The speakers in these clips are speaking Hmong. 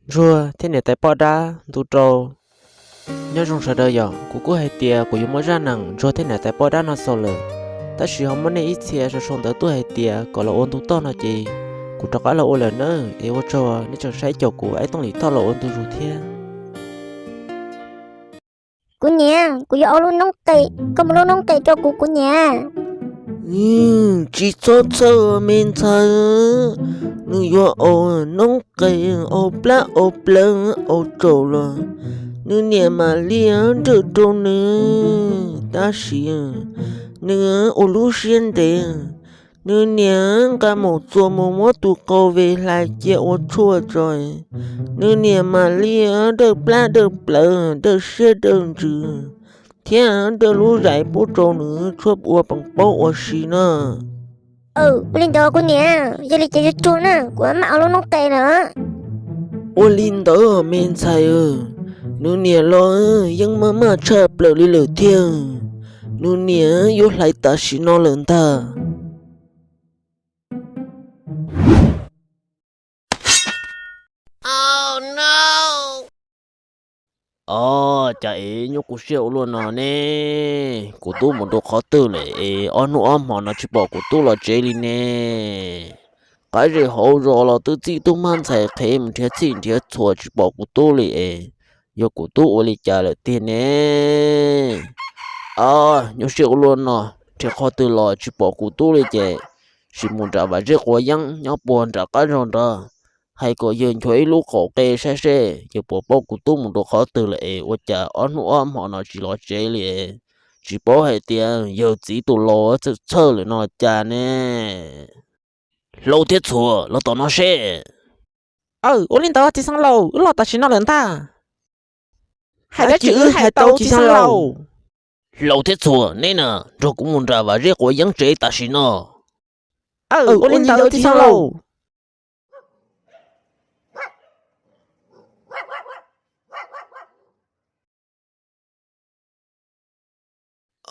Ntsuag thiab niam tais poj dab ntu rau. Nyob zoo sawv daws yom, kuv kuj hais tias kuv yuav muaj zaj neeg Ntsuag thiab niam tais poj dab no xaus lawm, tab sis ho muaj nej ib txhia sau sau ntawv tuaj hais tias kom los ua ntu toj no ces kuv rov qab los ua lawm nawb. Es ua tsaug nej tseem saib caum kuv Aib Tooj Lis Thoj los ua ntu zus thiab. Kuv niam, kuv yuav ua lub noob qes, koj muab lub noob qes rau kuv, kuv niam. Tsis txhob txhawj me ntxhais, nws yuav ua noob qes, ua plab ua plawv ua tsaus los nws niam mam li nrhawj rau nws. Tab sis nws ua lub siab ntev, nws niam nqa mus txuas mus muab tus qau ve hlais cia ua tshuaj tso, nws niam mam li dawj plab dawj plawv, dawj siab dawj ntsws thiab dawj lub zais pub rau nws tshuaj ua poob paub ua si no. Ua li ntawd kuv niam, yog li ces yuav tsum na, kuv mam ua lub noob qes na. Ua li ntawd me ntxhais, nws niam los yeej maj maj tshaj plaws li lawm thiab, nws niam yuav hlais tam sim no lawm ntag. Os, cas es nyuaj kuv siab ua luaj no ne? Kuv tub mus rau qhov twg lawm es ob hnub ob hmo no tsis pom kuv tub los tsev li ne? Qab zej hauv zos los twb txij tub mab ntxhais qhev mus nrhiav txhij nrhiav txhua tsis pom kuv tub li es yog kuv tub ua li cas lawm tiag ne? Os, nyuaj siab ua luaj no, nrhiav qhov twg los tsis pom kuv tub li ces sim mus nram Vam Zeb Quav Yeeb nyob puag nram qab zog nrad, hais kom yawg nchuav ib lub qaum qe saib seb yawg puas paub kuv tub mus rau qhov twg lawm es ua cas ob hnub ob hmo no tsis los tsev li. Tsis paub hais tias yawg txiv tus laus txhawj txhawj lawm no cas ne. Hlau thiab txhua, los tom no seb. Aw, ua li ntawd txiv xeev laus, wb los tam sim no lawm ntag. Hais dab tsi wb hais tau txiv xeev laus. Hlau thiab txhua, neb na, nrog kuv mus nram Vam Zeb Quav Yeeb tsev tam sim no. Aw, ua li ntawd txiv xeev laus.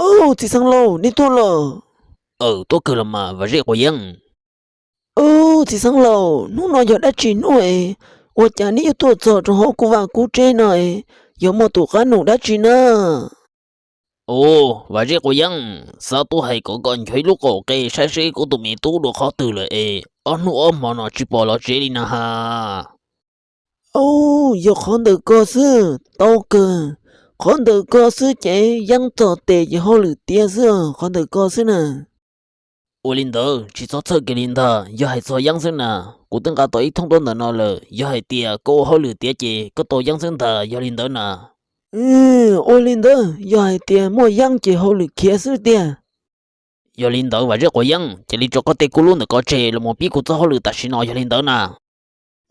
Aw, txiv xeev laus, nej tuaj los? Aw, tuaj kawg los mas Vam Zeb Quav Yeeb. Aw, txiv xeev laus, hnub no yog dab tsi hnub es ua cas neb yuav tuaj txog rau hauv kuv vaj kuv tsev no es yog muaj tus qab num dab tsi na? Aw, Vam Zeb Quav Yeeb, xav tuaj hais kom koj nchuav ib lub qaum qe saib seb kuv tus me tub dua qhov twg lawm es ob hnub ob hmo no tsis pom los tsev li na has. Aw, yog qhov ntawm ko xwb, tau kawg. Qhov ntawm ko xwb ces yeeb txog tes ces hauj lwm tiav xwb, qhov ntawm ko xwb na. Ua li ntawd tsis txhob txhawj kiag li ntag, yog hais txog yeeb xwb na, kuv twb nqa tau ib thoob tuaj ntawm no lawm, yog hais tias koj ua hauj lwm tiav ces koj tau yeeb xwb ntag, yog li ntawd na. Ua li ntawd yog hais tias muaj yeeb ces hauj lwm khiav xwb tiag. Yog li ntawd Vam Zeb Quav Yeeb, cia li tso koj tej kub lub ntawm ko tseg los mus pib kuv txoj hauj lwm tam sim no yog li ntawd na.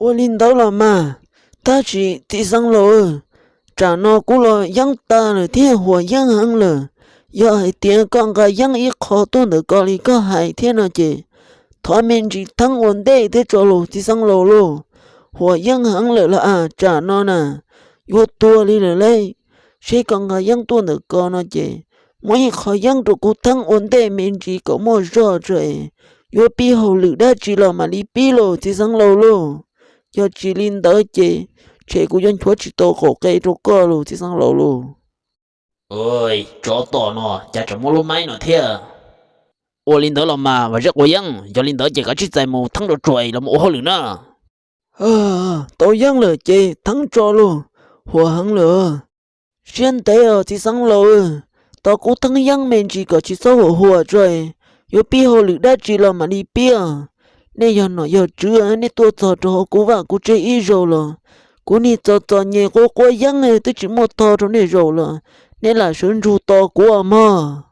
Ua li ntawd los mas, tab sis txiv xeev laus, tsam no kuv los yeeb tag lawm thiab huam yeeb heev lawm. Yog hais tias koj nqa yeeb ib qho tuaj ntawm ko li koj hais thiab no ces thov me ntsis theeb ua ntej thiab tso los txiv xeev laus lauj. Huam yeeb heev lawm los as tsam no na, yuav tuag li lawm lauj. Seb koj nqa yeeb tuaj ntawm ko no ces muab ib qho yeeb rau kuv theeb ua ntej me ntsis kom muaj zog tso es yuav pib hauj lwm dab tsi los mam li pib lauj txiv xeev laus lauj. Yog tsis li ntawd ces tshem kuv yuav nchuav tsis tau qaum qe rau koj lauj txiv xeev laus lauj. Tsov tom no cas tseem muaj lub maib no thiab. Ua li ntawd los mas Vam Zeb Quav Yeeb, yog li ntawd ces kav tsij txais mus theeb rau tsuas los mus ua hauj lwm na. Tau yeeb lawm ces theeb tso lauj, huam heev lawm. Siab ntev os txiv xeev laus, tos kuv theeb yeeb me ntsis kom tsis txhob huam huam tso, yuav pib hauj lwm dab tsi los mam li pib. Nej yog nom yog tswv, nej tuaj txog rau hauv kuv vaj kuv tsev ib zaug los kuv niag txom txom nyem quav quav yeeb twb tsis muaj tho rau nej zaum los nej lam sawv ntsug tos kuv os mog.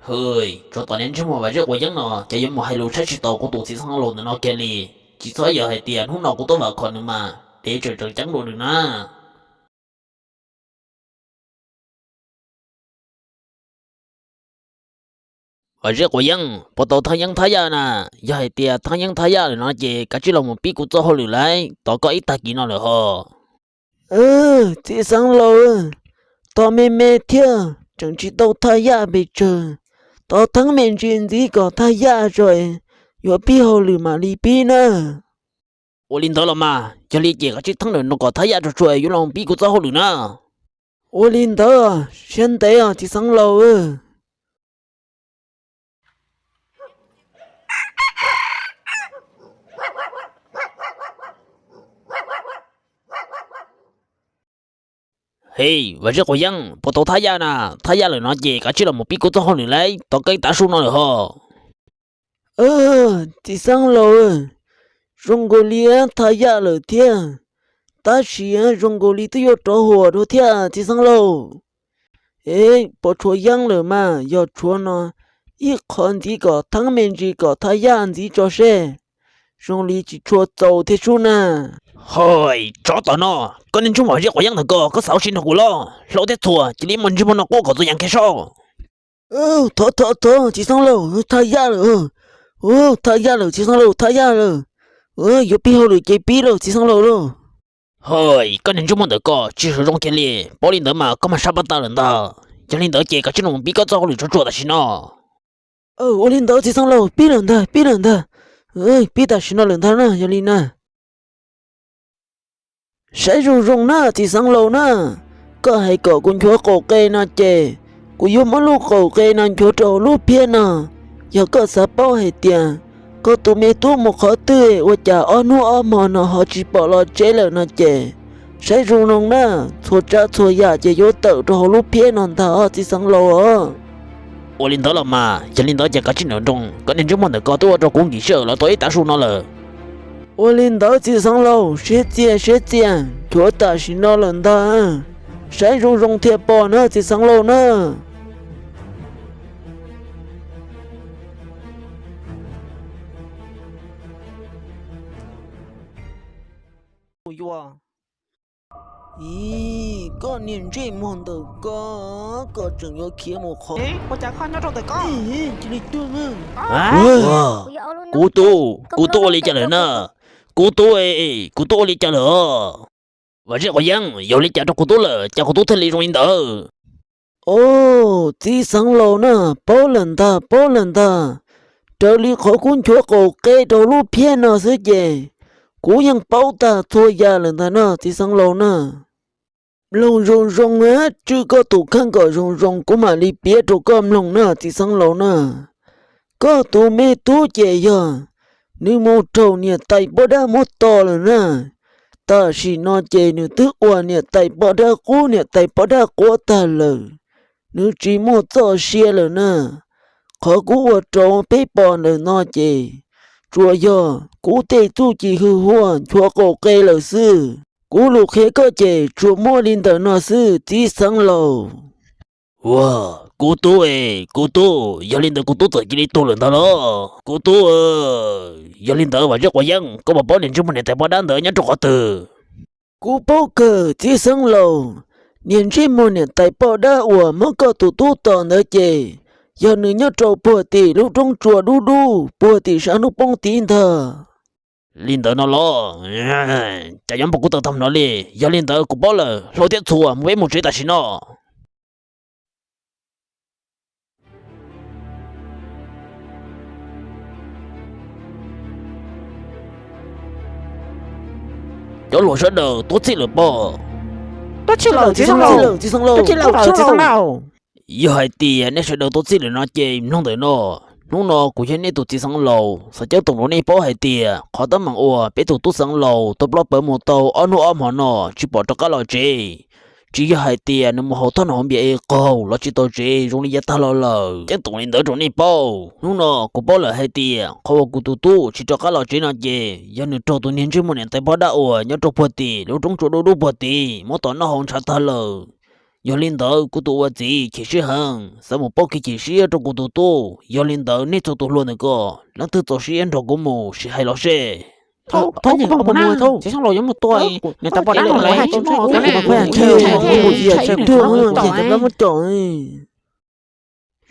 Hwm, tsov tom niag ntsej muag Vam Zeb Quav Yeeb no ces yuav mus hais lus saib tsis taus kuv tus txiv xeev laus ntawm no kiag li. Tsis txhob yog hais tias hnub no kuv tuaj vam khom nws mas dev tseem tseem ceeb dua nws na. Vam Zeb Quav Yeeb, puas tau theeb yeeb thab yaj na? Yog hais tias theeb yeeb thab yaj lawm no ces kav tsij los mus pib kuv txoj hauj lwm lauj, tos koj ib tag kis no lawm hos. Txiv xeev laus, tos me me thiab tseem tsis tau thaj yaj pes tsawg. Tos theeb me ntsis ntxiv kom thaj yaj tso, yuav pib hauj lwm mam li pib na. Ua li ntawd los mas, yog li ces koj tsij theeb ntawm no kom thaj yaj tsuag tsuag yuav los pib kuv txoj hauj lwm na. Ua li ntawd, siab ntev os txiv xeev laus. He, Vam Zeb Quav Yeeb, puas tau thaj yaj na? Thaj yaj lawm no ces koj tsij los mus pib kuv txoj hauj lwm lauj, tos koj ib tav su no lawm ho. Txiv xeev laus, zoo nkaus li thaj yaj lawm thiab, tab sis zoo nkaus li twb yuav rov huam dua thiab txiv xeev laus. Es puas tshuav yeeb lawm mas? Yog tshuav no, ib qho ntxiv kom theeb me ntsis kom thaj yaj ntxiv tso seb. Zoo li tsis tshua txaus thiab sub na. Hos, tsov tom no, koj niag ntsej muag Vam Zeb Quav Yeeb ntawm ko, koj xav ua si nrog kuv los? Hlau thiab txhua, cia li muab ntsej muag no quab kom txaus yam kiag soj. Thov thov thov txiv xeev laus, thaj yaj lawm. Thaj yaj lawm txiv xeev laus, thaj yaj lawm. Yuav pib hauj lwm ces pib lauj txiv xeev laus lauj. Hos, koj niag ntsej muag ntawm ko, tsis zoo kiag li. Paub li ntawd mas koj mas sab paj tag lawm ntag. Yog li ntawd ces koj tsij los pib koj txoj hauj lwm tsuag tsuag tam sim no. Ua li ntawd txiv xeev laus, pib lawm ntag, pib lawm ntag. Pib tam sim no lawm ntag na, yog li na. Saib zoo zoo na txiv xeev laus na, koj hais kom kuv nchuav qaum qe no ces kuv yuav muab lub qaum qe no nchuav rau hauv lub phiab no. Yog koj xav paub hais tias koj tus me tub mus qhov twg ua cas ob hnub ob hmo no ho tsis pom los tsev lawm no ces, saib zoo zoo na, txhua tsav txhua yam ces yuav tawm rau hauv lub phiab no ntag txiv xeev laus os. Ua li ntawd los mas, yog li ntawd ces koj tsij nrawm nroos, koj niag ntsej muag ntawm ko twb ua rau kuv nkim sij hawm los tau ib tav su no lawm. Ua li ntawd txiv xeev laus, siab txiaj siab txiaj, nchuav tam sim no lawm ntag. Saib zoo zoo thiaj pom na txiv xeev laus na. Ib, koj niag ntsej muag ntawm ko, koj tseem yuav khiav mus qhov, ua cas koj nyob rau ntawm ko? Cia li tuag. Kuv tub, kuv tub ua li cas lawm na? Kuv tub, kuv tub ua li cas lawm os? Vam Zeb Quav Yeeb, yog li cas rau kuv tub lawm, cas kuv tub thiaj li zoo li ntawd? Au, txiv xeev laus na, paub lawm ntag, paub lawm ntag. Raws li qhov kuv nchuav qaum qe rau lub phiab no xwb ces kuv yeej paub tag txhua yam lawm ntag na txiv xeev laus na. Mloog zoo zoo, tswj koj tus kheej kom zoo zoo kuv mam li piav rau koj mloog na txiv xeev laus na. Koj tus me tub ces yog nws mus raug niam tais poj dab muab tom lawm na. Tam sim no ces nws twb ua niam tais poj dab qub niam tais poj dab quav tag lawm, nws tsis muaj txoj sia lawm na. Qhov kuv ua rau peb pom ntawm no ces tsuas yog kuv tej txuj ci hwj huaj nchuav qaum qe lawm xwb. Kuv lus qhia koj ces tsuas muaj li ntawm no xwb txiv xeev laus. Ua, kuv tub, kuv tub, yog li ntawd kuv tub txawm cia li tuag lawm ntag los? Kuv tub, yog li ntawd Vam Zeb Quav Yeeb, koj puas paub niag ntsej muag niam tais poj dab ntawd nyob rau qhov twg? Kuv paub kawg txiv xeev laus, niag ntsej muag niam tais poj dab uas muab koj tus tub tom ntawd ces yog nws nyob rau puag tim lub roob tsua dub dub puag tim sab hnub poob tid ntag. Li ntawd no los? Cas yuav npau kuv taws tag no li. Yog li ntawd kuv paub lawm, hlau thiab txhua, mus peb mus tsev tam sim no. Cov hluas sawv daws tuaj txhij lawm pob? Tuaj txhij lawm txiv xeev laus, tuaj txhij lawm txiv xeev laus. Yog hais tias nej sawv daws tuaj txhij lawm no ces mloog ntawm no. Hnub no kuv yog nej tus txiv xeev laus xav ceeb toom rau nej paub hais tias qhov teeb meem uas peb tus tub xeev laus tau ploj pawv mus tau ob hnub ob hmo no tsis pom rov qab los tsev. Tsis yog hais tias nws mus haus thoj no haus npias es qaug los tsis tau tsev zoo li yav tag los lawm. Ceeb toom li ntawd rau nej paub. Hnub no kuv paub lawm hais tias qhov uas kuv tus tub tsis rov qab los tsev no ces yog nws raug tus niag ntsej muag niam tais poj dab uas nyob rau puag tim lub roob tsua dub dub puag tid muab tom noj haus ntshav tag lawm. Yog li ntawd kuv tus ua txiv chim siab heev, xav mus paub kev chim siab rau kuv tus tub. Yog li ntawd nej txhua tus hluas ntawm ko, leej twg txaus siab nrog kuv mus sim hais los seb. Thaub, txiv xeev laus yuav mus tua niam tais poj dab no lawm.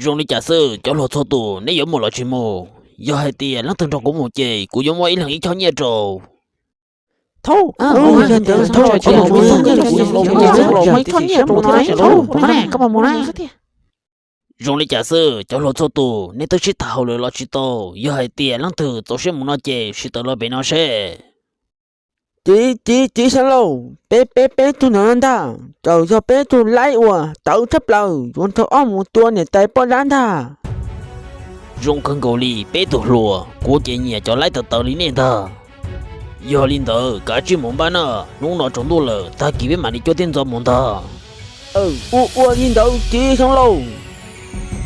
Zoo li cas xwb cov hluas txhua tus, nej yuav mus los tsis mus? Yog hais tias leej twg nrog kuv mus ces kuv yuav muab ib leeg ib choj nyiaj rau. Thaub, txiv xeev laus muab ib choj nyiaj rau no, koj mus na. Zoo li cas xwb cov hluas txhua tus, nej twb sib tham hauj lwm los tsis tau? Yog hais tias leej twg txaus siab mus no ces sim tawm los pem no seb. Txiv, txiv, txiv Xeev Laus, peb peb peb tug ntawd ntag, txawm yog peb tug laib uas tawv tshaj plaws yuav nrog ob mus tua niam tais poj dab ntag. Zoo kawg nkaus li peb tug hluas, kuv ces nyiam cov laib tawv tawv li nej ntag. Yog li ntawd kav tsij mus npaj na, hnub no tsaus ntuj lawm, tag kis peb mam li cuab tib ntxov mus ntag. Ua ua li ntawd txiv Xeev Laus.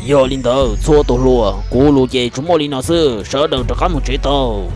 Yog li ntawd txhua tus hluas, kuv lus ces tsuas muaj li no xwb, sawv daws rov qab mus tsev tau.